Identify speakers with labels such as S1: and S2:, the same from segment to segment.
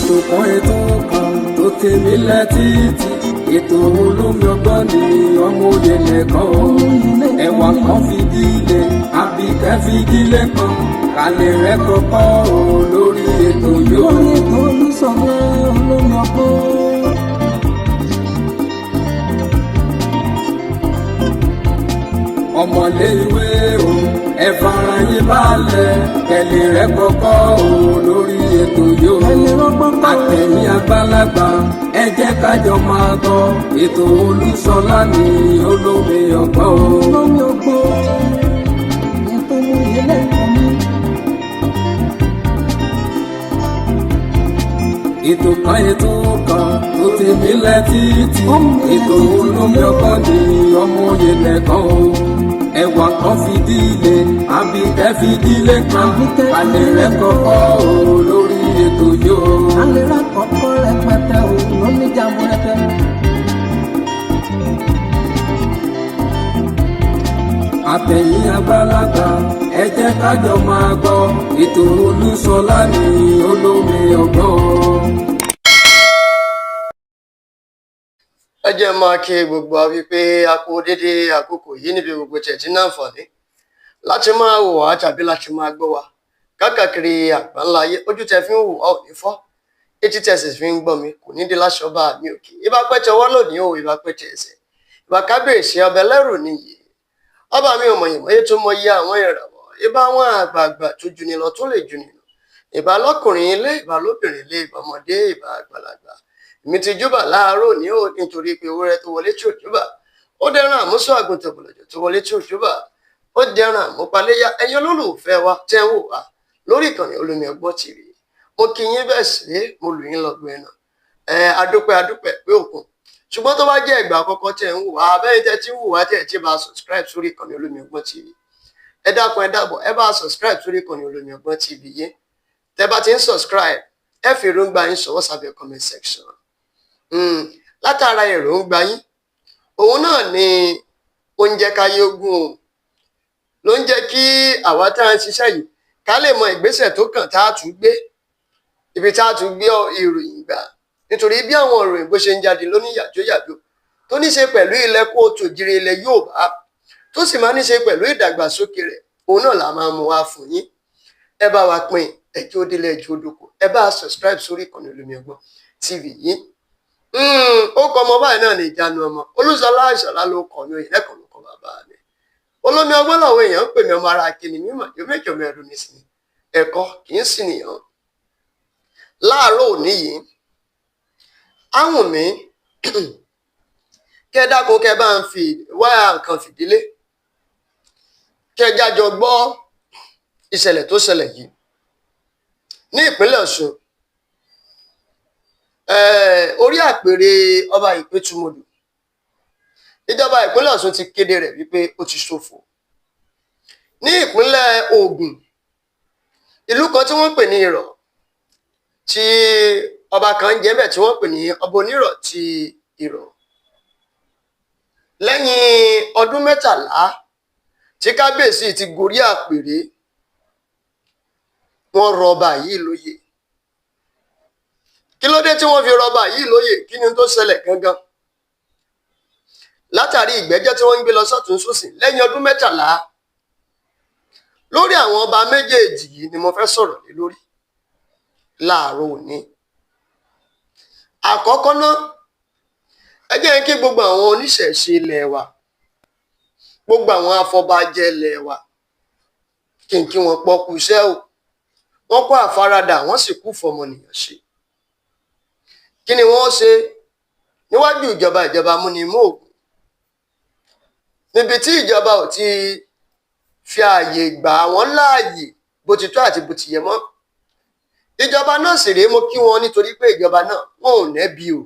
S1: Ètò kan, ètò kan tó tèmi lẹ́tìtì, ètò olómi ọgbọ́n ni ọmọ òye lẹ́kọ̀ọ́ ẹwà kan fìdílé àbíkẹ́ fìdílé kan kálẹ̀ rẹ̀ kọ́kọ́ o lórí ètò yóò.
S2: Lórí ètò Olúṣọlá olómi ọgbọ́n.
S1: Ọmọlé ìwé o, ẹ fara yín balẹ̀, kẹlẹ̀ rẹ̀ kọ́kọ́ o lórí ètò yóò.
S2: Ẹni rọ́gbọ́n kọ́.
S1: Àtẹ̀yìn àgbàlagbà, ẹ jẹ́ kájọ máa gbọ́ ètò Olúṣọlá ní olómi ọgbọ́n o.
S2: Olómi ọgbọ́n. Ètò oyè lẹ́kọ̀ọ́ mi.
S1: Ètò kan, ètò kan tó ti nílẹ̀ títí, ètò olómi ọgbọ́n ní ọmọ òye lẹ́kọ̀ọ́ o, ẹwà kan fìdílé àbíkẹ́ fìdílé kan alẹ́ rẹ̀ kọ́kọ́ o lórí ètò yóò.
S2: Alẹ́ rà kọ́kọ́ rẹpẹtẹ o lóní jàmbúrẹ́tẹ.
S1: Àtẹ̀yìn àgbàlagbà, ẹ jẹ́ kájọ máa gbọ́ ètò Olúṣọlá ní olómi ọgbọ́n.
S3: Ẹ jẹ́ máa kí gbogbo wa wípé a kú dédé àkókò yìí níbi gbogbo tẹ̀ tí ní àǹfààní láti máa wò wá tàbí láti máa gbọ́ wa káàkiri àgbáńlá ayé. Ojú tẹ fi ń wò wá ò ní fọ́, etí tẹ sì fi ń gbọ́ mi kò ní di láṣọ bá mi òkè. Ìbá pẹ́tẹ ọwọ́ lónìí o, ìbá pẹ́tẹ ẹsẹ̀, ìbá kábíyèsí ọbẹ̀ lẹ́rù nìyí. Ọba mi ò mọ̀yìn mọ́yé tó mọ iye àwọn ìràwọ̀, ìbá àwọn àgbààgbà tó juni lọ tó lè juni lọ, ìbá lọ́kùnrin ilé, ìbá lóbìnrin ilé, ìbá ọmọdé, ìbá àgbàlagbà. Èmi ti júbà láàárọ̀ ní o, nítorí pé ewúrẹ́ tó wọlé tí ò júbà, ó dẹran àmúṣọ. Àgùntàn bọ̀lọ̀jọ̀ tó wọlé tí ò júbà, ó dẹran àmúpaléyà. Ẹ̀yin olólùfẹ́ wa tẹ́ ń wò wá lórí ìkànnì Olómi Ọgbọ́n TV, mo kí yín, bẹ́ẹ̀ sì ré mo lù yín lọ́gbọ̀n ẹ̀nà ẹ̀. Adúpẹ́, adúpẹ́ pé òkun. Ṣùgbọ́n tó bá jẹ́ ìgbà àkọ́kọ́ tẹ́ ń wò wá, abẹ́yìn tẹ́ tí ń wò wá tẹ́ tí bá subscribe sórí ìkànnì Olómi Ọgbọ́n TV, ẹ dákun, ẹ dábọ̀, ẹ bá subscribe sórí ìkànnì Olómi Ọgbọ́n TV yín. Tẹ́ bá ti ń subscribe, ẹ fi èròǹgbà yín ṣọwọ́ sábẹ́ comment section. Látara èròǹgbà yín, òun náà ni oúnjẹ káyé ogún o, ló ń jẹ́ kí àwa tá à ń ṣiṣẹ́ yìí ká lè mọ ìgbésẹ̀ tó kàn tá a tún gbé, ibi tá a tún gbé ìròyìn gbà, nítorí bí àwọn ìròyìn bó ṣe ń jáde lóní yàjóyàjó tó ní ṣe pẹ̀lú ilẹ̀ kóòtù òjìrì ilẹ̀ Yorùbá, tó sì máa ní ṣe pẹ̀lú ìdàgbàsókè rẹ̀, òun náà la máa mú wá fún yín. Ẹ bá wa pín, ẹjọ́ délé, ẹjọ́ dóko, ẹ bá a subscribe sórí ìkànnì Olómi Ọgbọ́n TV yìí. Ó kọ ọmọ báyìí náà ní ìjánu ọmọ Olúṣọlá Ìṣọlá ló kọ ní oyè lẹ́kọ̀ọ́ ló kọ bàbá mi. Olómi ọgbọ́n làwọn èèyàn ń pè mí. Ọmọ ara kìnnì mímọ̀ yóò méjì ọmọ ẹrù ní sinmi ẹ̀kọ́ kì í sì nìyàn. Láàárọ̀ òní yìí, áwùn mi kẹ́ dákun, kẹ́ bá ń fi wáyà nǹkan fìdílé, kẹ́ jájọ gbọ́ ìṣẹ̀lẹ̀ tó ṣẹlẹ̀ yìí ní ìpínlẹ̀ Ọ̀ṣun. Orí àpèrè ọba Ìpẹ́tùmọdù, ìjọba ìpínlẹ̀ Ọ̀ṣun ti kéde rẹ̀ wípé ó ti ṣòfò. Ní ìpínlẹ̀ Ògùn, ìlú kan tí wọ́n ń pè ní Ìrọ̀, tí ọba kan ń jẹ́ bẹ́ẹ̀ tí wọ́n ń pè ní ọba Onírọ̀ ti Ìrọ̀, lẹ́yìn ọdún 13 tí kábíyèsí ti gorí àpèrè, wọ́n rọ ọba yìí lóyè. Kí ló dé tí wọ́n fi rọ ọba yìí lóyè? Kí ni tó ṣẹlẹ̀ gangan? Látàrí ìgbẹ́jọ́ tí wọ́n ń gbé lọ sọ́tún sósì lẹ́yìn ọdún 13 lórí àwọn ọba méjèèjì yìí ni mo fẹ́ sọ̀rọ̀ lé lórí láàárọ̀ òní. Àkọ́kọ́ náà, ẹ jẹ́ kí gbogbo àwọn oníṣẹ̀ṣe ilẹ̀ wa, gbogbo àwọn afọbajẹ ilẹ̀ wa, kí n kí wọn pọ́ kú iṣẹ́ o. Wọ́n kó àfaradà, wọ́n sì kú fọmọnìyàn ṣe. Kí ni wọ́n ṣe níwájú ìjọba? Ìjọba amúnimóògùn, níbi tí ìjọba ò ti fi ààyè gbà wọ́n láàyè bó ti tó àti bó ti yẹ mọ́. Ìjọba náà sì rèé, mo kí wọn nítorí pé ìjọba náà, wọn ò nẹ́bi o,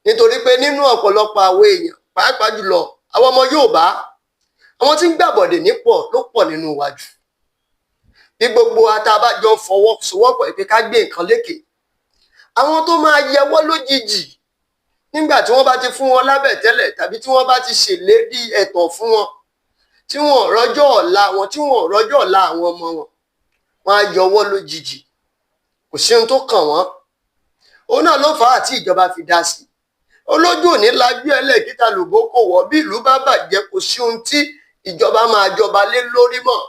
S3: nítorí pé nínú ọ̀pọ̀lọpọ̀ àwọn èèyàn, pàápàá jùlọ àwọn ọmọ Yorùbá, àwọn tí ń gbàbọ̀dè nípọ̀ ló pọ̀ nínú wa jù. Bí gbogbo atabájọ fọwọ́sowọ́pọ̀ pé ká gbé nǹkan lékè, àwọn tó máa yẹwọ́ lójijì nígbà tí wọ́n bá ti fún wọn lábẹ̀ tẹ́lẹ̀ tàbí tí wọ́n bá ti ṣèlérí ẹ̀tàn fún wọn, tí wọ́n rọ́jọ́ ọ̀la wọn, tí wọ́n rọ́jọ́ ọ̀la àwọn ọmọ wọn, wọ́n á yọwọ́ lójijì. Kò sí ohun tó kàn wọ́n. Òun náà ló fà á tí ìjọba fi dá sí i. Olójú òní lajú ẹlẹ́ẹ̀kíta lòbó kò wọ́. Bí ìlú bá bàjẹ́, kò sí ohun tí ìjọba máa jọba lé lórí mọ́.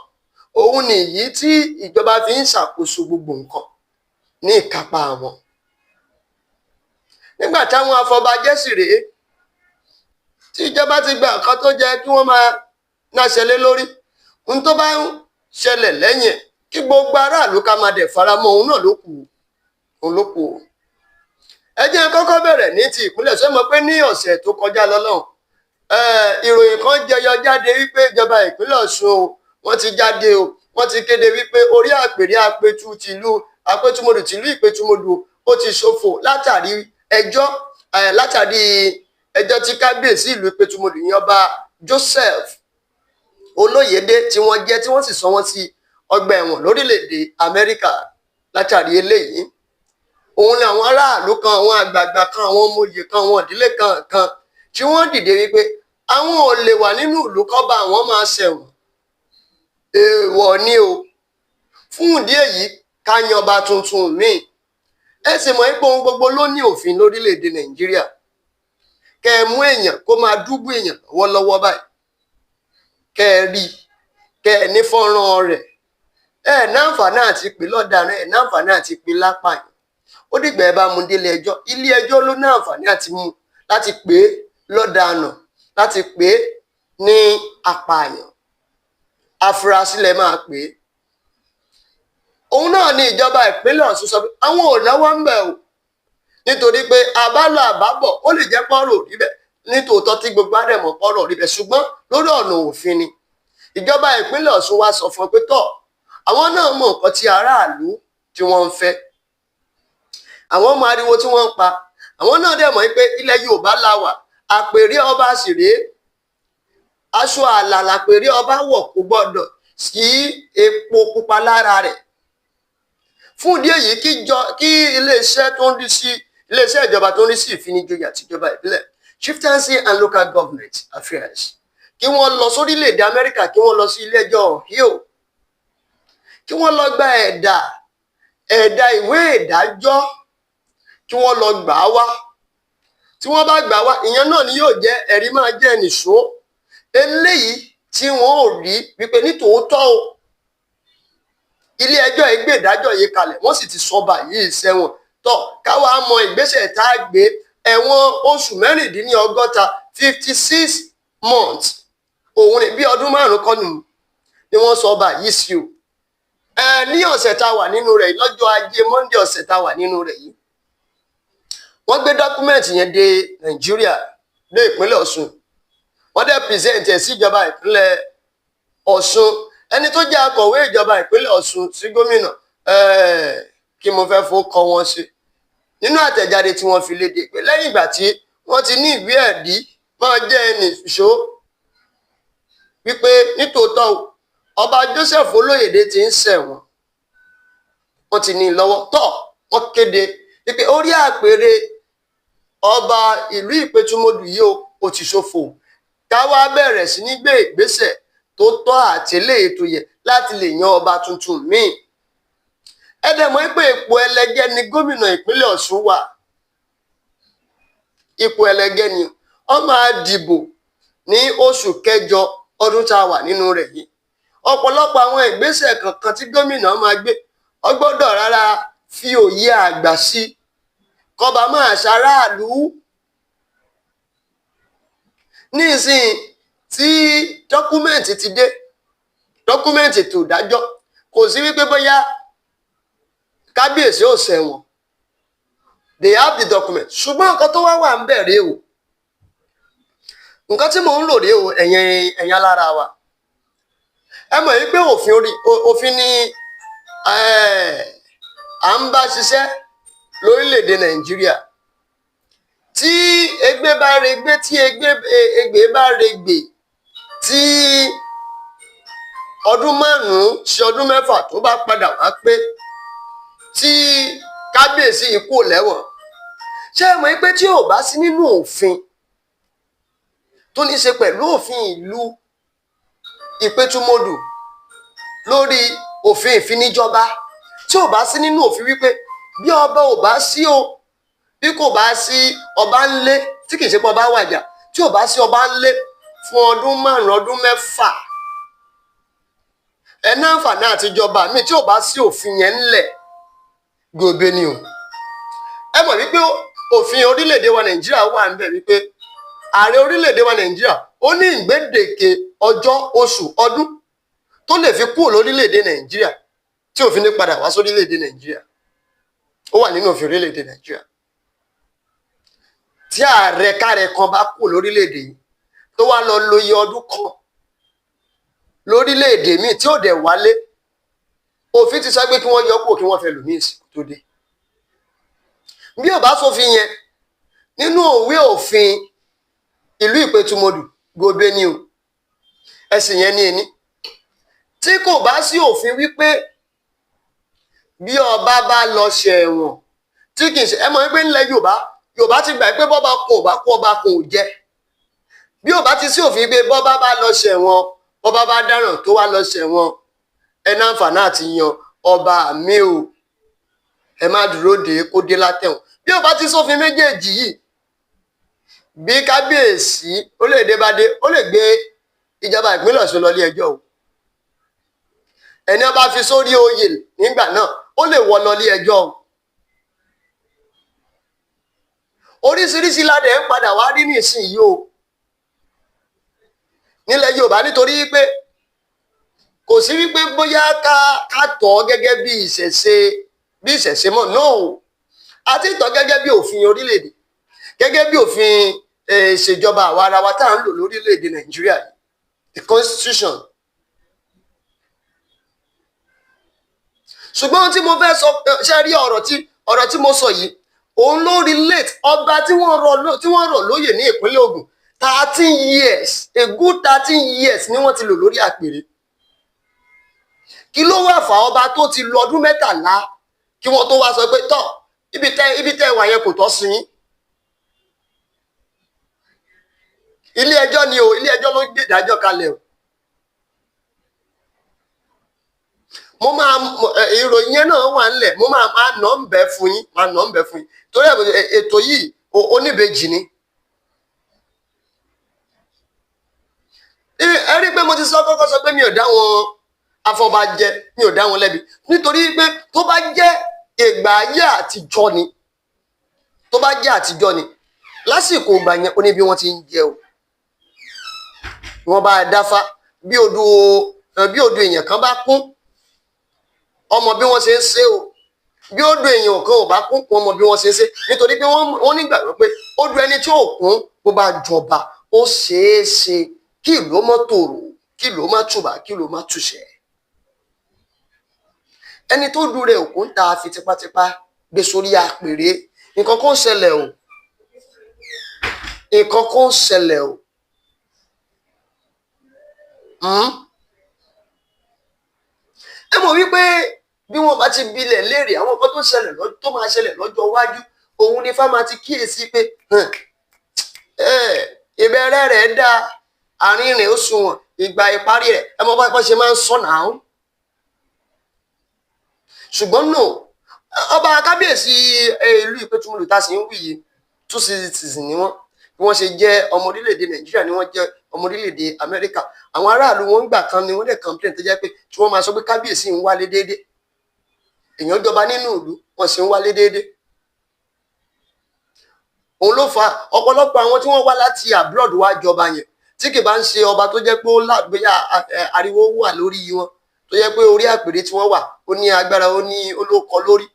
S3: Òun nìyí tí ìjọba fi ń ṣàkóso gbogbo nǹkan ní ìkápá wọn. Nígbà táwọn afọbajẹ́ sì rèé, tí ìjọba ti gba nǹkan tó jẹ́ kí wọ́n máa náṣẹ lé lórí, ohun tó bá ń ṣẹlẹ̀ lẹ́yìn ẹ̀, kí gbogbo aráàlú ká máa dẹ̀ faramọ́, òun náà ló kù, òun ló kù o. Ẹ jẹ́ n kọ́kọ́ bẹ̀rẹ̀ ní ti ìpínlẹ̀. Ṣé mọ̀ pé ní ọ̀sẹ̀ tó kọjá lọ́lọ́run, ìròyìn kan jẹyọ jáde wípé ìjọba ìpínlẹ̀ Ọ̀ṣun o, wọ́n ti jáde o, wọ́n ti kéde wípé orí àpèrè Apẹ̀tù tìlú Apẹ̀tùmọdù tìlú Ìpẹ̀tùmọdù ó ti ṣòfò látàrí ẹjọ́ tí kábíyèsí ìlú Ìpẹ̀tùmọdù yẹn, Ọba Joseph Olóyèdé, tí wọ́n jẹ́, tí wọ́n sì sọ wọ́n sí ọgbà ẹ̀wọ̀n lórílẹ̀‐èdè Amẹ́ríkà. Látàrí eléyìí, òun ni àwọn aráàlú kan, àwọn àgbààgbà kan, àwọn ọmọ òye kan, àwọn ìdílé kan kan tí wọ́n dìde wípé àwọn ò lè wà nínú ìlú kọ́ba àwọn máa ṣẹ̀wọ̀n. Èèwọ̀ ni o. Fún ìdí èyí, ká yan ọba tuntun míì. Ẹ sì mọ̀ pé ohun gbogbo ló ní òfin lórílẹ̀‐èdè Nàìjíríà. Kẹ́ ẹ mú èèyàn kó máa dúbú èèyàn lọ́wọ́lọ́wọ́ báyìí, kẹ́ ẹ rí, kẹ́ ẹ ní fọ́nrán rẹ̀, ẹ náǹfààní àti pè lọ́daràn, ẹ náǹfààní àti pè lápàyàn. Ó dìgbà ẹ bá mú délé ẹjọ́. Ilé ẹjọ́ ló náǹfààní àti mú láti pè é lọ́daràn, láti pè é ní apààyàn, afurasí lẹ máa pè é. Òun náà ni ìjọba ìpínlẹ̀ Ọ̀ṣun sọ pé àwọn ò lọ́wọ́ ń bẹ̀ o, nítorí pé àbálọ àbábọ̀, ó lè jẹ́ pọ́rọ̀ rí bẹ́ẹ̀ nítòótọ́, tí gbogbo àdẹ̀mọ̀ pọ́rọ̀ rí bẹ́ẹ̀, ṣùgbọ́n lórí ọ̀nà òfin ni. Ìjọba ìpínlẹ̀ Ọ̀ṣun wá sọ fún ọ pé tọ́, àwọn náà mọ nǹkan tí aráàlú tí wọ́n ń fẹ́, àwọn mọ ariwo tí wọ́n ń pa. Àwọn náà dẹ̀ mọ̀ pé ilẹ̀ Yorùbá la wà, àpèrè ọba sì rèé, aṣọ àlà làpèrè ọba wọ̀, kò gbọ́dọ̀ sí epo pupa lára rẹ̀. Fún ìdí èyí, kí iléeṣẹ́ tó ń rí sí, iléeṣẹ́ ìjọba tó ń rí sí ìfinijoyè àtijọba ìbílẹ̀, Chieftaincy and Local Government Affairs, kí wọ́n lọ sórílẹ̀-èdè Amẹ́ríkà, kí wọ́n lọ sí ilé ẹjọ́ Ohio, kí wọ́n lọ gba ẹ̀dà ìwé ìdájọ́, kí wọ́n lọ gbà á wá. Tí wọ́n bá gbà á wá, ìyẹn náà ni yóò jẹ́ ẹ̀rí máa jẹ́ nìṣó eléyìí tí wọ́n ò rí wípé nítòótọ́ o, ilé ẹjọ́ yìí gbé ìdájọ́ yìí kalẹ̀, wọ́n sì ti sọba yìí sẹ́wọ̀n. Tọ́ káwa mọ ìgbésẹ̀ tá a gbé. Ẹ̀wọ̀n oṣù 66, 56 months, òun ni bí ọdún 5 kọ́ nù ni wọ́n sọ ọba yìí sí o. Ẹ ní ọ̀sẹ̀ tá a wà nínú rẹ̀ yìí, lọ́jọ́ ajé Monday ọ̀sẹ̀ tá a wà nínú rẹ̀ yìí, wọ́n gbé document yẹn dé Nàìjíríà, dé ìpínlẹ̀ Ọ̀ṣun. Wọ́n dẹ̀ present ẹ̀ síjọba ìpínlẹ̀ Ọ̀ṣun. Ẹni tó jẹ́ akọ̀wé ìjọba ìpínlẹ̀ Ọ̀ṣun sí gómìnà, kí mo fẹ́ fó kọ wọn sí nínú àtẹ̀jáde tí wọ́n fi léde pé lẹ́yìn ìgbà tí wọ́n ti ní ìwé ẹ̀rí máa jẹ́ ẹnì ṣó wípé nítòótọ́ o, Ọba Joseph Olóyèdè ti ń ṣẹ̀wọ̀n, wọ́n ti ní i lọ́wọ́ tọ́. Wọ́n kéde wípé orí àpèrè ọba ìlú Ìpẹ̀tùmọdù yìí o, ó ti ṣòfò, káwá bẹ̀rẹ̀ sí ní gbé ìgbésẹ̀ tó tọ́ àti eléyìí tó yẹ láti lè yan ọba tuntun míì. Ẹ dẹ̀ mọ̀ pé ipò ẹlẹgẹ́ ni gómìnà ìpínlẹ̀ Ọ̀ṣun wà. Ipò ẹlẹgẹ́ ni. Wọ́n máa dìbò ní oṣù kẹjọ ọdún tá a wà nínú rẹ̀ yìí. Ọ̀pọ̀lọpọ̀ àwọn ìgbésẹ̀ kankan tí gómìnà máa gbé, ó gbọ́dọ̀ rárá fi òye àgbà sí kọba máa ṣaráàlú. Nísìnyí tí document ti dé, document tó dájọ́, kò sí wípé bóyá kábíyèsí ò ṣẹ̀wọ̀n. They have the document. Ṣùgbọ́n nǹkan tó wá wà ń bẹ̀ rèé o, nǹkan tí mò ń rò rèé o. Ẹ̀yin alára wa, ẹ mọ̀ wípé òfin orí òfin ni à ń bá ṣiṣẹ́ lórílẹ̀‐èdè Nàìjíríà. Tí egbé bá regbé, tí egbé bá regbè, tí ọdún 5 sí ọdún 6 tó bá padà wá pé tí kábíyèsí yìí kúrò lẹ́wọ̀n, ṣé ẹ mọ̀ pé tí ò bá sí nínú òfin tó ní í ṣe pẹ̀lú òfin ìlú Ìpẹ́tùmọdù lórí òfin ìfiníjọba, tí ò bá sí nínú òfin wípé Bí ọba ò bá sí o, bí kò bá sí ọba ńlé, tí kì í ṣe pé ọba wàjà, tí ò bá sí ọba ńlé fún ọdún 5, ọdún 6, ẹ ní àǹfààní àtijọba míì tí ò bá sí òfin yẹn ńlẹ̀, gòbe ni o. Ẹ mọ̀ wípé òfin orílẹ̀-èdè wa Nàìjíríà wà ń bẹ̀ wípé ààrẹ orílẹ̀-èdè wa Nàìjíríà, ó ní ìgbédèké ọjọ́, oṣù, ọdún tó lè fi kúrò lórílẹ̀-èdè Nàìjíríà tí òfin ní padà wá sórílẹ̀-èdè Nàìjíríà. Ó wà nínú òfin orílẹ̀-èdè Nàìjíríà. Tí ààrẹ kárẹ̀ kan bá kúrò lórílẹ̀-èdè yìí, tó wá lọ lo iye ọdún kan lórílẹ̀-èdè míì tí ò dẹ̀ wálé, òfin ti sọ pé kí wọ́n yọ kúrò, kí wọ́n fẹ́ lòmíì sí tó dé. Bí ò bá sófin yẹn nínú òwe òfin ìlú Ìpẹ̀tùmọdù, gòbe ni o. Ẹsìn yẹn ní ení. Tí kò bá sí òfin wípé bí ọba bá lọ ṣẹ̀wọ̀n, tí kì í ṣe, ẹ mọ̀ wípé nílẹ̀ Yorùbá, Yorùbá ti gbà pé bọ́ba kò bá kú, ọba kò jẹ. Bí ò bá ti sí òfin pé bọ́ba bá lọ ṣẹ̀wọ̀n, bọ́ba bá dáràn tó wá lọ ṣẹ̀wọ̀n, ẹ ní àǹfààní àti yan ọba mi o, ẹ má dúró dé kó dé látẹ̀wọ̀n. Bí ò bá ti sófin méjèèjì yìí, bí kábíyèsí orílẹ̀-èdè bá dé, ó lè gbé ìjọba ìpínlẹ̀ Ọ̀ṣun lọ ilé ẹjọ́ o. Ẹni ọba fi sórí oyè nígbà náà, ó lè wọ́ lọ ilé ẹjọ́ o. Oríṣiríṣi ládẹ̀ ń padà wá rí nísìnyí o nílẹ̀ Yorùbá, nítorí pé kò sí wípé bóyá ká tọ̀ ọ́ gẹ́gẹ́ bí ìṣẹ̀ṣe mọ̀ náà o, àti tọ̀ gẹ́gẹ́ bí òfin orílẹ̀-èdè, gẹ́gẹ́ bí òfin ìṣèjọba àwa ara wa tá à ń lò lórílẹ̀-èdè Nàìjíríà yìí, the constitution. Ṣùgbọ́n ohun tí mo fẹ́ sọ, ṣe rí ọ̀rọ̀ tí mo sọ yìí, òun ló relate ọba tí wọ́n rọ̀ lóyè ní ìpínlẹ̀ Ògùn. 13 years, a good 13 years ni wọ́n ti lò lórí àpèrè. Kí ló wà fà ọba tó ti lo ọdún 13 kí wọ́n tó wá sọ pé, tọ́, ibi tẹ́ wà yẹn kò tọ́ sí yín? Ilé ẹjọ́ ni o, ilé ẹjọ́ ló gbé ìdájọ́ kalẹ̀ o. Mo máa ìròyìn yẹn náà wà ńlẹ̀, mo máa nà ń bẹ fún yín, máa nà ń bẹ fún yín, torí ètò yìí, oníbejì ni. Ẹ rí i pé mo ti sọ kọ́kọ́ sọ pé mi ò dá wọn afọbajẹ, mi ò dá wọn lẹ́bi, nítorí pé tó bá jẹ́ ìgbà ayé àtijọ́ ni, tó bá jẹ́ àtijọ́ ni, lásìkò ìgbà yẹn, ó ní bí wọ́n ti ń jẹ o. Wọ́n bá dáfá, bí odò èèyàn kan bá kún, ọmọ bí wọ́n ṣe ń ṣe o. Bí odò èèyàn kan ò bá kún, wọ́n mọ bí wọ́n ṣe ń ṣe, nítorí pé wọ́n nígbàgbọ́ pé odò ẹni tí ò kún, bó bá jọba, ó ṣeé ṣe kí ìlú ó mọ́ tòrò, kí ìlú ó má tùbà, kí ìlú ó má túṣẹ. Ẹni tó du rẹ̀ òkun ta fi tipátipá gbé sórí àpèrè, nǹkan kan ṣẹlẹ̀ o, nǹkan kan ṣẹlẹ̀ o. Ẹ mọ̀ wípé bí wọ́n bá ti bilẹ̀ léèrè àwọn nǹkan tó ṣẹlẹ̀ tó máa ṣẹlẹ̀ lọ́jọ́ iwájú, òun ni fáma ti kíyèsí pé ìbẹ̀rẹ̀ rẹ̀ dáa, àárín rẹ̀ ó sunwọ̀n, ìgbà ìparí rẹ̀, ẹ mọ̀ bá ṣe máa ń sọ náà. Ṣùgbọ́n no, ọba kábíyèsí ìlú Ìpẹ́tùmọ̀lù tá a sì ń wí yìí, two citizens ni wọ́n. Bí wọ́n ṣe jẹ́ ọmọ orílẹ̀-èdè Nàìjíríà ni wọ́n jẹ́ ọmọ orílẹ̀-èdè Amẹ́ríkà. Àwọn aráàlú wọn gbà kan ni wọ́n dẹ̀ complain, tó jẹ́ pé tí wọ́n máa sọ pé kábíyèsí ń wálé déédé, èèyàn jọba nínú ìlú, wọ́n sì ń wálé déédé. Òun ló fa ọ̀pọ̀lọpọ̀ àwọn tí wọ́n wá láti abroad wá jọba yẹn, tí kì bá ń ṣe ọba tó jẹ́ pé ó lágbéyà ariwo wà lórí wọn, tó jẹ́ pé orí àpèrè tí wọ́n wà, ó ní agbára, ó ní olókọ lórí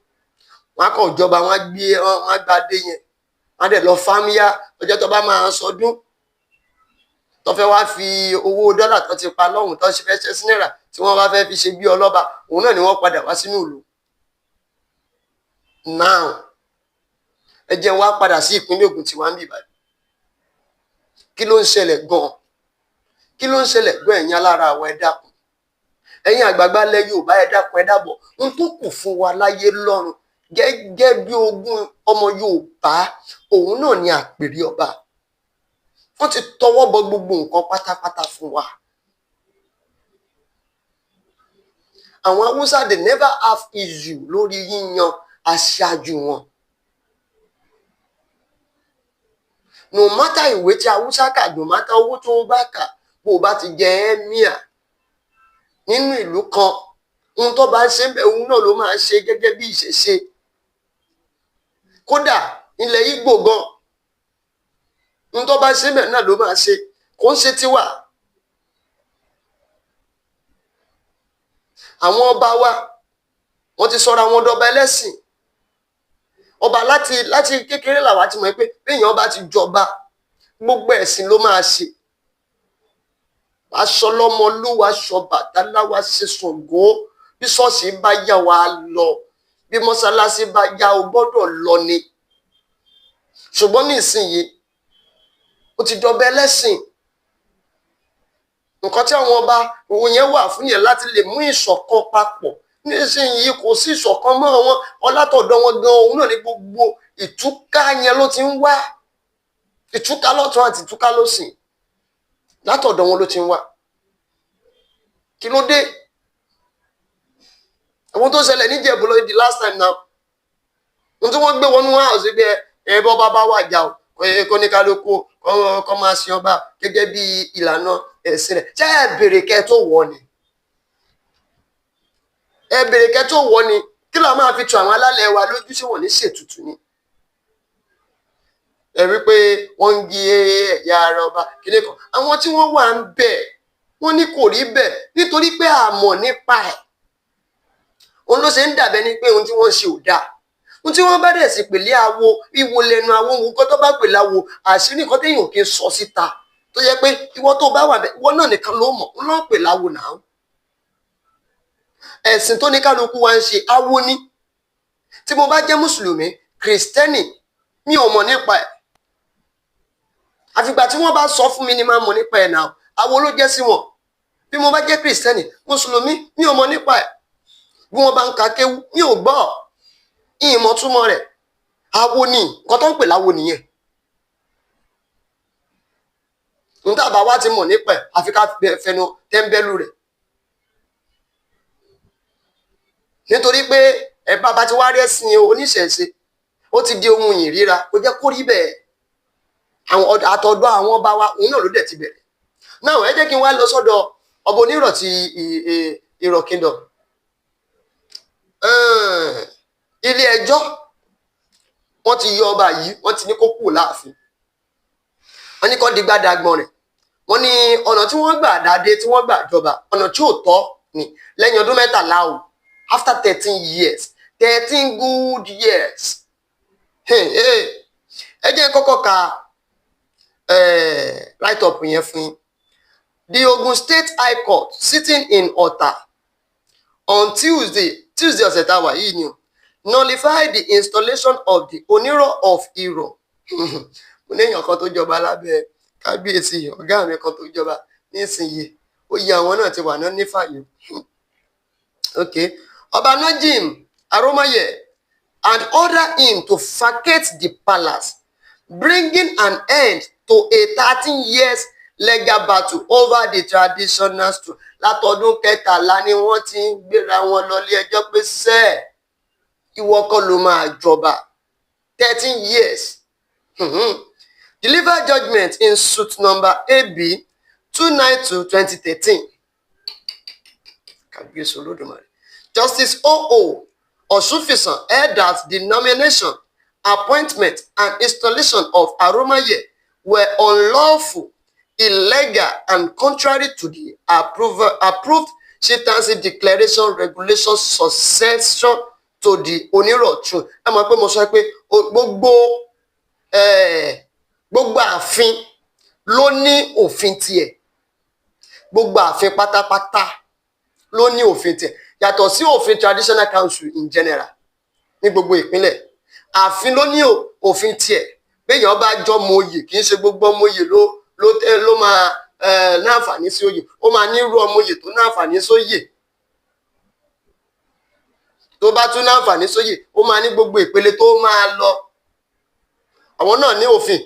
S3: wọn, á kàn jọba, wọn á gbé, wọn á gba adé yẹn, wọn á dẹ̀ lọ fámíyá. Ọjọ́ tó bá máa sọdún, tó fẹ́ wá fi owó dọ́là tó ti pa lọ́hùn, tó ṣe fẹ́ ṣe sí náírà, tí wọ́n bá fẹ́ fi ṣe bí ọlọ́ba, òun náà ni wọ́n padà wá sínú ìlú. Now, ẹ jẹ́ wá padà sí ìpínlẹ̀ Ògùn tí wọ́n ń bì báyìí. Kí ló ń ṣẹlẹ̀ gan-an? Kí ló ń ṣẹlẹ̀ gan? Ẹ̀yin alára àwọn, ẹ dákun. Ẹ̀yin àgbààgbà lẹ Yorùbá, ẹ dákun, ẹ dábọ̀. N tó kù fún wa láyé lọ́run gẹ́gẹ́ bí ogún ọmọ Yorùbá, òun náà ni àpèrè ọba. Wọ́n ti tọwọ́ bọ gbogbo nǹkan pátápátá fún wa. Àwọn Haúsá, they never have issue lórí yíyan. aṣáájú wọn. No matter ìwé tí Haúsá kà, no matter owó tó bá kà, bó o bá ti jẹ ẹ́míà nínú ìlú kan, ohun tó bá ń ṣe ń bẹ, òun náà ló máa ṣe gẹ́gẹ́ bí ìṣẹ̀ṣe. Kódà ilẹ̀ Ìgbò gan, ohun tó bá ń ṣe ń bẹ náà ló máa ṣe, kò ń ṣe tiwa. Àwọn ọba wa, wọ́n ti sọra wọn dọba ẹlẹ́sìn. Ọba láti kékeré làwa ti mọ̀ pé béèyàn bá ti jọba, gbogbo ẹ̀sìn ló máa ṣe. Aṣọ lọ́mọlúwa, aṣọ Bàtálá, wa ṣe Ṣàngó. Bí ṣọ́ọ̀ṣì bá yá wa lọ, bí mọ́ṣáláṣí bá yá, o gbọ́dọ̀ lọ ni. Ṣùgbọ́n ní ìsinyìí, ó ti dọba ẹlẹ́sìn. Nǹkan tí àwọn ọba òun yẹn wà fún yẹn láti lè mú ìṣọ̀kan papọ̀. Nísìnyìí kò sí ìṣọ̀kan mọ́ wọn. Ọlátọ̀dọ̀ wọn gan, òun náà ní gbogbo ìtúká yẹn ló ti ń wá. Ìtúká lọ́tún àti ìtúká lósì, látọ̀dọ̀ wọn ló ti ń wá. Kí ló dé? Àwọn tó ṣẹlẹ̀ níjẹ̀bú lọ the last time now, ohun tí wọ́n gbé wọnú house pé ẹ bọ́ bá bá wà jà o, kó ní kálukú kọ́ máa sin ọba gẹ́gẹ́ bí ìlànà ẹ̀sìn rẹ̀. Ṣé ẹ bèrè kẹ́ tó wọ̀ ni? Ẹ bèrè kẹ́ tó wọ̀ ni? Kí ló máa fi tu àwọn alálẹ̀ wa lójú? Ṣé wọ́n ní ṣètùtù ni? Ẹ rí pé wọ́n ń gé ẹ̀yà ara ọba kíní kan. Àwọn tí wọ́n wà ń bẹ̀, wọ́n ní kò rí bẹ́ẹ̀, nítorí pé àmọ̀ nípa ẹ̀. Òun ló ṣe ń dàbẹ́ ni pé ohun tí wọ́n ń ṣe ò dáa. Ohun tí wọ́n bá dẹ̀ sì pèlé awo, ìwo lẹ́nu awo, òun kọ́ tó bá pèlé awo, àṣírí nǹkan téèyàn ò kí ń sọ síta, tó yẹ pé ìwọ tó bá wà bẹ́ẹ̀, ìwọ náà nìkan ló mọ̀, òun náà pèlé awo náà. Ẹ̀sìn tó ní kálukú wa ń ṣe awo ní. Tí mo bá jẹ́ mùsùlùmí, kìrìsìtẹ́nì, mi ò mọ̀ nípa ẹ̀. Àfìgbà tí wọ́n bá sọ fún mi ni máa mọ̀ nípa ẹ̀ náà. Awo ló jẹ́ sí wọn. Bí mo bá jẹ́ kìrìsìtẹ́nì, mùsùlùmí, mi ò mọ̀ nípa ẹ̀. Bí wọ́n bá ń ka kéwú, mi ò gbọ́, ìmọ̀ túmọ̀ rẹ̀. Awo ni nǹkan tó ń pè láwo nìyẹn. N tá bá wá ti mọ̀ nípa ẹ̀, àfi ká fẹnu tẹ́ńbẹ́lú rẹ̀. Nítorí pé ẹ bá ti wá rí ẹ̀sìn oníṣẹ̀ṣe, ó ti di ohun ìríra. Kò jẹ́ kó rí bẹ́ẹ̀. Àwọn àtọ̀dọ̀ àwọn ọba wa, òun náà ló dẹ̀ ti bẹ̀rẹ̀. Náà ẹ jẹ́ kí n wá lọ sọ́dọ̀ ọba Onírọ̀ ti Ìrọ̀ Kingdom. Ilé ẹjọ́, wọ́n ti yọ ọba yìí, wọ́n ti ní kó kúrò láàfin. Wọ́n ní kó di gbádàgbọ̀n rẹ̀. Wọ́n ní ọ̀nà tí wọ́n gbà dáadé, tí wọ́n gbà jọba, ọ̀nà tí ò tọ́ ni, lẹ́yìn ọdún 13 o, after 13 years, 13 good years. Ẹ jẹ́ kọ́kọ́ ka write up yẹn fún yín. The Ogun State High Court sitting in Ota on Tuesday, Tuesday ọ̀sẹ̀ tá a wà yìí ni o, nullified the installation of the Oniro of Iro. Mo ní èèyàn kan tó jọba lábẹ́ kábíyèsí, ọ̀gá mi kan tó jọba nísìnyìí, ó yẹ àwọn náà ti wà náà nífàyè. Okay. Ọba Najim Aromaye, and order him to vacate the palace, bringing an end to a 13 years legal battle over the traditional stool. Látọdún 13 ni wọ́n ti ń gbéra wọn lọ ilé ẹjọ́ pé sẹ́ẹ̀, ìwọ kọ́ ló máa jọba. 13 years. Deliver judgment in suit number AB 292/2013. Kábíyèsí Olódùmarè. Justice O.O. Osunfisan held that the nomination, appointment and installation of Aromaye were unlawful, illegal and contrary to the approved chieftaincy declaration regulation succession to the Oniro throne. Ẹ mọ̀ pé mo sọ pé gbogbo ààfin ló ní òfin tiẹ̀. Gbogbo ààfin pátápátá ló ní òfin tiẹ̀, yàtọ̀ sí òfin traditional council in general ní gbogbo ìpínlẹ̀. Ààfin ló ní òfin tiẹ̀. Béèyàn bá jọmọ oyè, kì í ṣe gbogbo ọmọ oyè ló máa náǹfààní sí oyè. Ó máa ní irú ọmọ oyè tó náǹfààní sóyè. Tó bá tún náǹfààní sóyè, ó máa ní gbogbo ìpele tó máa lọ. Àwọn náà ní òfin.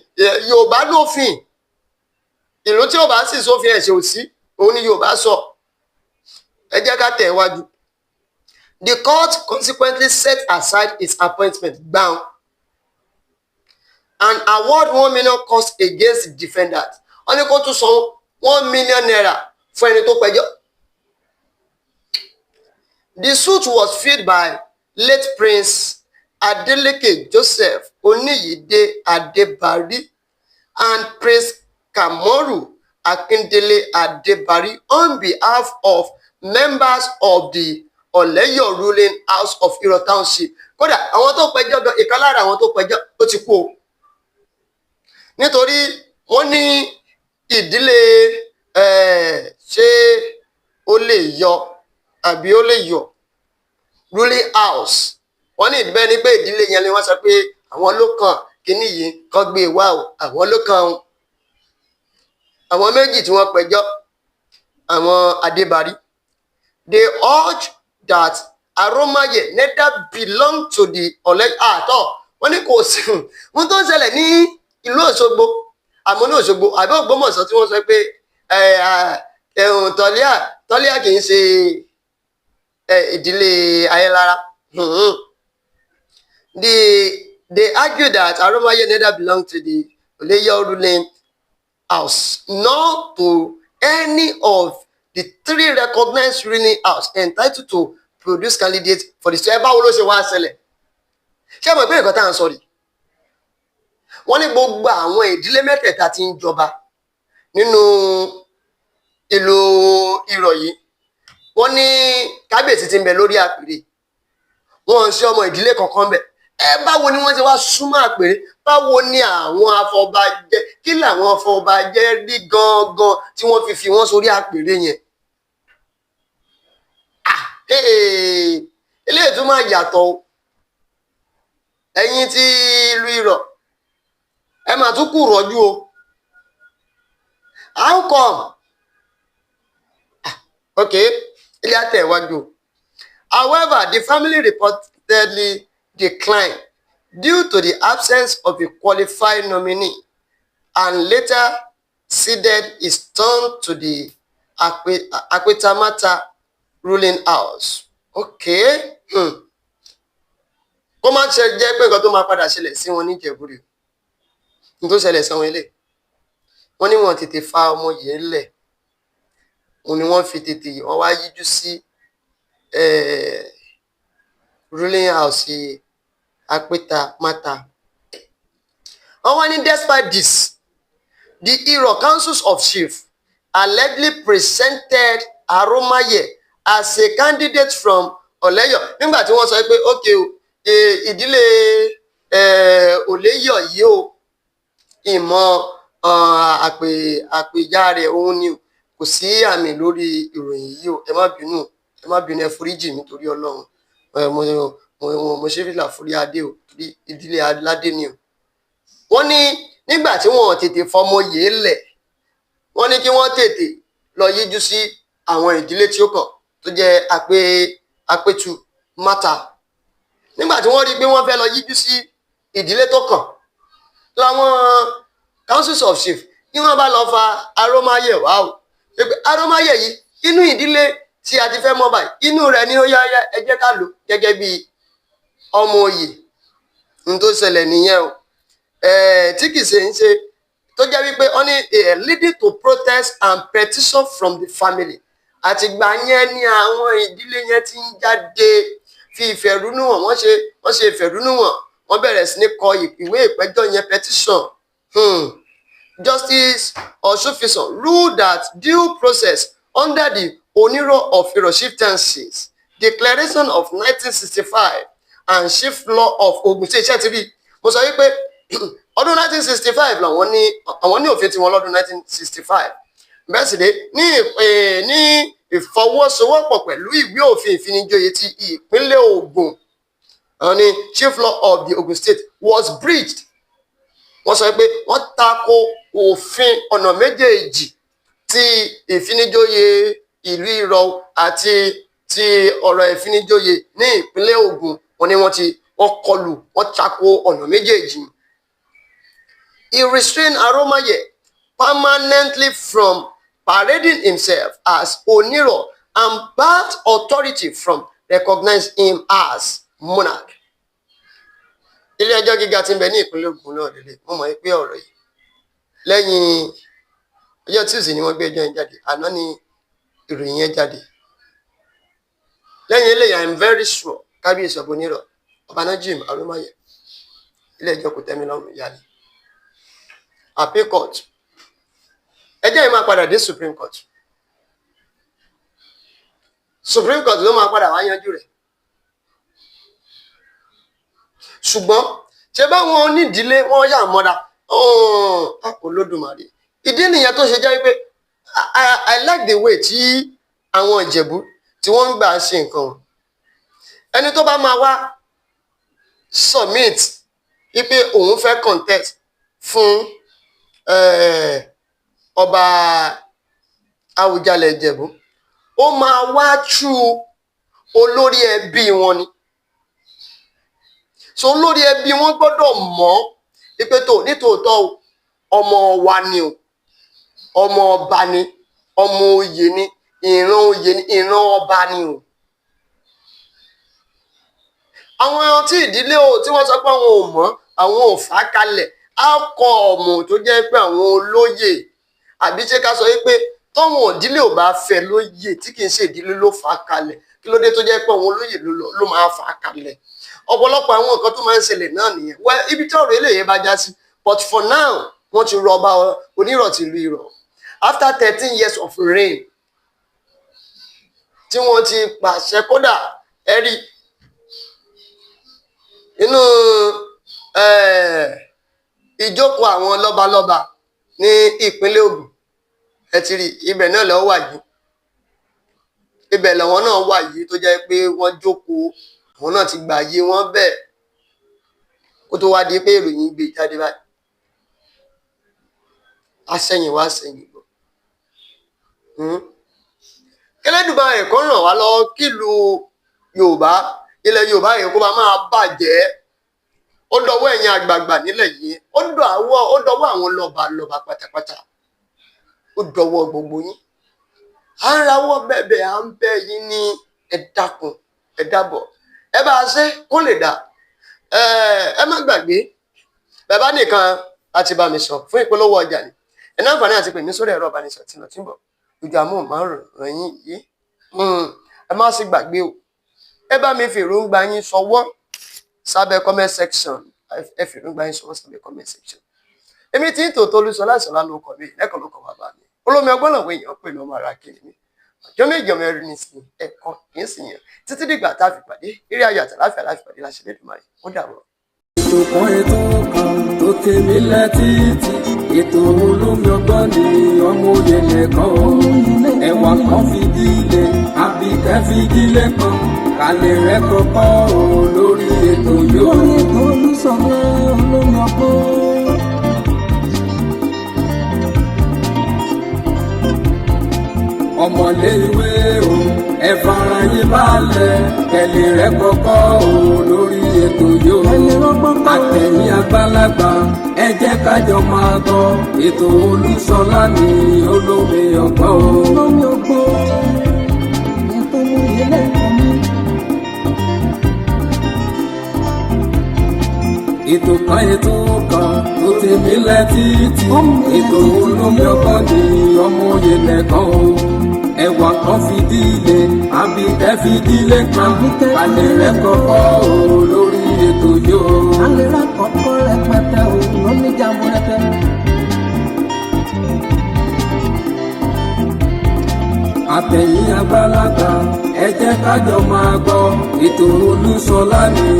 S3: Yorùbá lófin. Ìlú tí ò bá sì sófin, ẹ̀ṣẹ̀ ò sí, òun ni Yorùbá sọ. Ẹ jẹ́ ká tẹ̀ wájú. The court consequently set aside his appointment gbam and award 1 million cost against the defendant. Wọ́n ní kó tún san ₦1 million fún ẹni tó pẹjọ́. The suit was filed by late Prince Adeleke Joseph Oniyide Adebari and Prince Kamoru Akindele Adebari on behalf of members of the Oleyo ruling house of Iro Township. Kódà, àwọn tó pẹjọ́ gan, ìkan lára àwọn tó pẹjọ́, ó ti kú o, nítorí wọ́n ní ìdílé ṣé ó lè yọ àbí ó lè yọ ruling house. Wọ́n ní ìbẹ́ ni pé ìdílé yẹn ni wọ́n sọ pé àwọn ló kàn kínní yìí kàn gbé wá o, àwọn ló kàn o. Àwọn méjì tí wọ́n pẹjọ́, àwọn Adébárí, they urge that Aromaye neither belong to the Ọ̀lẹ́ àtọ̀. Wọ́n ní kò sí ohun tó ń ṣẹlẹ̀ ní ìlú Òṣogbo, àmọ́ ní Òṣogbo àbí Ògbómọ̀ṣọ́, tí wọ́n sọ pé ẹ̀hún tọ́líà tọ́líà kì í ṣe ìdílé Ayélára. They argue that Aromaye neither belong to the Oleyo ruling house nor to any of the three recognized ruling house entitled to produce candidates for the state. Báwo ló ṣe wá ṣẹlẹ̀? Ṣé mo pé nǹkan tá à ń sọ rèé? Wọ́n ní gbogbo àwọn ìdílé mẹ́tẹ̀ẹ̀ta tí ń jọba nínú ìlú Ìrọ̀ yìí, wọ́n ní kábíyèsí tí ń bẹ lórí àpèrè, wọn ń ṣe ọmọ ìdílé kankan bẹ̀. Ẹ báwo ni wọ́n ti wá súnmọ́ àpèrè? Báwo ni àwọn afọbajẹ, kí làwọn afọbajẹ rí gangan tí wọ́n fi fi wọ́n sórí àpèrè yẹn? Ah, eléyìí tún máa yàtọ̀ o. Ẹ̀yin tí ìlú Ìrọ̀, ẹ máa tún kù rọ́jú o. How come? Ah, okay, ilé àtẹ̀wájú o. However, the family reportedly declined due to the absence of a qualified nominee and later ceded his turn to the Apetamata ruling house. Okay. Kó má ṣe jẹ́ pé nǹkan tó máa padà ṣẹlẹ̀ sí wọn níjẹ̀bú rèé ní tó ṣẹlẹ̀ sí wọn ilé. Wọ́n ní wọn tètè fa ọmọ yìí lẹ̀, òun ni wọ́n fi tètè wọ́n wá yíjú sí ruling house Apetamata. Wọ́n wá ní despite this, the Iro Councils of Chiefs allegedly presented Aromaye as a candidate from Ọ̀lẹ́yọ̀. Nígbà tí wọ́n sọ pé okay o, ìdílé Ọ̀lẹ́yọ̀ yìí o, ìmọ̀ àpè àpèjá rẹ̀ òun ni o. Kò sí àmì lórí ìròyìn yìí o. Ẹ má bínú, ẹ má bínú, ẹ foríjì mi torí Ọlọ́run. Mo ṣe fìlà forí adé o, torí ìdílé aládé ni o. Wọ́n ní nígbà tí wọ́n tètè fọmọ yìí lẹ̀, wọ́n ní kí wọ́n tètè lọ yíjú sí àwọn ìdílé tí ó kàn, tó jẹ́ Apẹ̀tù Mata. Nígbà tí wọ́n rí i pé wọ́n fẹ́ lọ yíjú sí ìdílé tó kàn, làwọn councils of chief ní wọ́n bá lọ fa Arómáyẹ̀ wá o, pé Arómáyẹ̀ yìí, inú ìdílé tí a ti fẹ́ mọ́ báyìí, inú rẹ̀ ni ó yá yá, ẹ jẹ́ ká lò gẹ́gẹ́ bí ọmọ oyè. N tó ṣẹlẹ̀ nìyẹn o, tí kìí ṣe ń ṣe tó jẹ́ wípé wọ́n ní leading to protest and petition from the family. Àtìgbà yẹn ni àwọn ìdílé yẹn ti ń jáde fi ìfẹ̀rúnú hàn. Wọ́n ṣe ìfẹ̀rúnú hàn, wọ́n bẹ̀rẹ̀ sí ní kọ ìwé ìpẹ́jọ́ yẹn, petition. Justice Osunfisan ruled that due process under the Oniro of Iro Chieftaincies Declaration of 1965 and Chief Law of Ogun State. Iṣẹ́ ti rí, mo sọ wípé ọdún 1965 làwọn ní, àwọn ní òfin tiwọn lọ́dún 1965. Bẹ́ẹ̀ sì dé ní ìfọwọ́sowọ́pọ̀ pẹ̀lú ìwé òfin ìfinijoyè ti ìpínlẹ̀ Ògùn, àwọn ní Chief Law of the Ogun State was breached. Wọ́n sọ pé wọ́n tako òfin ọ̀nà méjèèjì, ti ìfinijoyè ìlú Ìrọ̀ àti ti ọ̀rọ̀ ìfinijoyè ní ìpínlẹ̀ Ògùn. Wọ́n ní wọ́n ti wọ́n kọlù, wọ́n tako ọ̀nà méjèèjì. He restrained Aromaye permanently from parading himself as Oniro and barred authority from recognize him as monarch. Ilé ẹjọ́ gíga tí ń bẹ ní ìpínlẹ̀ Ògùn náà lélẹ̀. Mo mọ̀ pé ọ̀rọ̀ yìí, lẹ́yìn ọjọ́ Tuesday ni wọ́n gbé ẹjọ́ yẹn jáde, àná ni ìròyìn yẹn jáde. Lẹ́yìn eléyìí, I am very sure, Kábíyèsí Ọba Onírọ̀, Ọba Najim Arúmáyẹ, ilé ẹjọ́ kò tẹ́mi lọ́rùn yá ni, appeal court, ẹjọ́ yìí máa padà dé Supreme Court. Supreme Court ló máa padà wá yanjú rẹ̀. Ṣùgbọ́n ṣé báwọn onídìílé wọn yà mọ́ra Olódùmarè, ìdí nìyẹn tó ṣe jẹ́ wípé I like the way tí àwọn Ìjẹ̀bú tí wọ́n ń gbà ṣe nǹkan wọn. Ẹni tó bá máa wá submit wípé òun fẹ́ contest fún ọba Àwùjalẹ̀ Ìjẹ̀bú, ó máa wá through olórí ẹbí wọn ni. So olórí ẹbí wọn gbọ́dọ̀ mọ̀ wípé tó nítòótọ́ o, ọmọ wa ni o, ọmọ ọba ni, ọmọ oyè ni, ìran oyè ni, ìran ọba ni o. Àwọn tí ìdílé o tí wọ́n sọ pé àwọn ò mọ̀, àwọn ò fà á kalẹ̀, á kọ ọmọ tó jẹ́ pé àwọn olóyè, àbí ṣé ká sọ wípé tọ́wọ̀n ìdílé ò bá fẹ́ lóyè tí kì í ṣe ìdílé ló fà á kalẹ̀, kí ló dé tó jẹ́ pé àwọn olóyè ló máa fà á kalẹ̀? Ọ̀pọ̀lọpọ̀ àwọn nǹkan tó máa ń ṣẹlẹ̀ náà nìyẹn. Well, ibi tí ọ̀rọ̀ eléyìí bá já sí, but for now, wọ́n ti rọ Ọba Onírọ̀ tìlú Irọ̀ after 13 years of reign tí wọ́n ti pàṣẹ. Kódà ẹ rí inú ìjókòó àwọn lọ́balọ́ba ní ìpínlẹ̀ Ògùn, ẹ ti rí ibẹ̀ náà lọ́wọ́ wà yìí, ibẹ̀ làwọn náà wà yìí tó jẹ́ pé wọ́n jókòó, àwọn náà ti gbà yé wọn bẹ́ẹ̀ kó tó wá di pé ìròyìn gbé jáde báyìí. Aṣẹ́yìn wá sẹ́yìn bọ̀. Kẹlẹ́dùmarè kó ràn wá lọ́wọ́ kílùú Yorùbá, ilẹ̀ Yorùbá yìí kó bá máa bàjẹ́. Ó dọwọ́ ẹ̀yin àgbààgbà nílẹ̀ yìí, ó dọwọ́ àwọn lọ́ba lọ́ba pátápátá, ó dọwọ́ gbogbo yín. À ń rawọ́ bẹ̀bẹ̀, à ń bẹ̀ yín ní, ẹ dákun, ẹ dábọ̀, ẹ bá a ṣe kó lè dà. Ẹ má gbàgbé, bàbá nìkan láti bá mi sọ fún ìpolówó ọjà ni. Ẹ ní àǹfààní àti pè mí sórí ẹ̀rọ ìbánisọ̀rọ̀ tí lọ tí ń bọ̀ lójú amóhùnmáwòrán yín yìí. Ẹ má sì gbàgbé o, ẹ bá mi fi èròǹgbà yín ṣọwọ́ sábẹ́ comment section. Ẹ fi èròǹgbà yín ṣọwọ́ sábẹ́ comment section. Èmi tí ń tòótọ́ Olúṣọlá Ìṣọ̀lá ló kọ mi lẹ́kọ̀ọ́ ló kọ bàbá mi. Olómi ọgbọ́n làwọn èèyàn pè mí, ọmọ ara kiri mi. Ọjọ́ méjì ọmọ ẹrú ní sí ẹ̀kọ́ kì í sì yàn títí dìgbà tá a fi pàdé, eré ayọ̀ àtàláfíà láfi pàdé láṣẹ Elédùmarè. Ó dàbọ̀.
S1: Ètò kan, ètò kan tó tèmi lẹ́tìtì, ètò olómi ọgbọ́n ni, ọmọ òye nìkan o, ẹwà kan fìdílé, Àbíkẹ́ fìdílé kan kálẹ̀ rẹ kọ́kọ́ o lórí ètò yóò.
S2: Lórí ètò Olúṣọlá olómi ọgbọ́n.
S1: Ọmọlé ìwé o, ẹ fara yín balẹ̀, kẹ́lẹ́ rẹ kọ́kọ́ o lórí ètò yóò.
S2: Ẹni rọ́gbọ́n kọ́.
S1: Àtẹ̀yìn àgbàlagbà, ẹ jẹ́ kájọ máa gbọ́ ètò Olúṣọlá ní olómi ọgbọ́n o.
S2: Olómi ọgbọ́n. Ètò mú ilé ẹ̀kọ́ mi.
S1: Ètò kan, ètò kan tó ti mílẹ̀ títì, ètò olómi ọgbọ́n ní, ọmọ òye lẹ́kàn o, ẹwà kan fìdílé, Àbíkẹ́ fìdílé kan kalẹ̀ rẹ kọ́kọ́ o lórí ètò yóò.
S2: Alẹ́ rà kọ́kọ́ rẹpẹtẹ o lóníjàmbó rẹpẹ.
S1: Àtẹ̀yìn àgbàlagbà, ẹ jẹ́ kájọ máa gbọ́ ètò Olúṣọlá ní.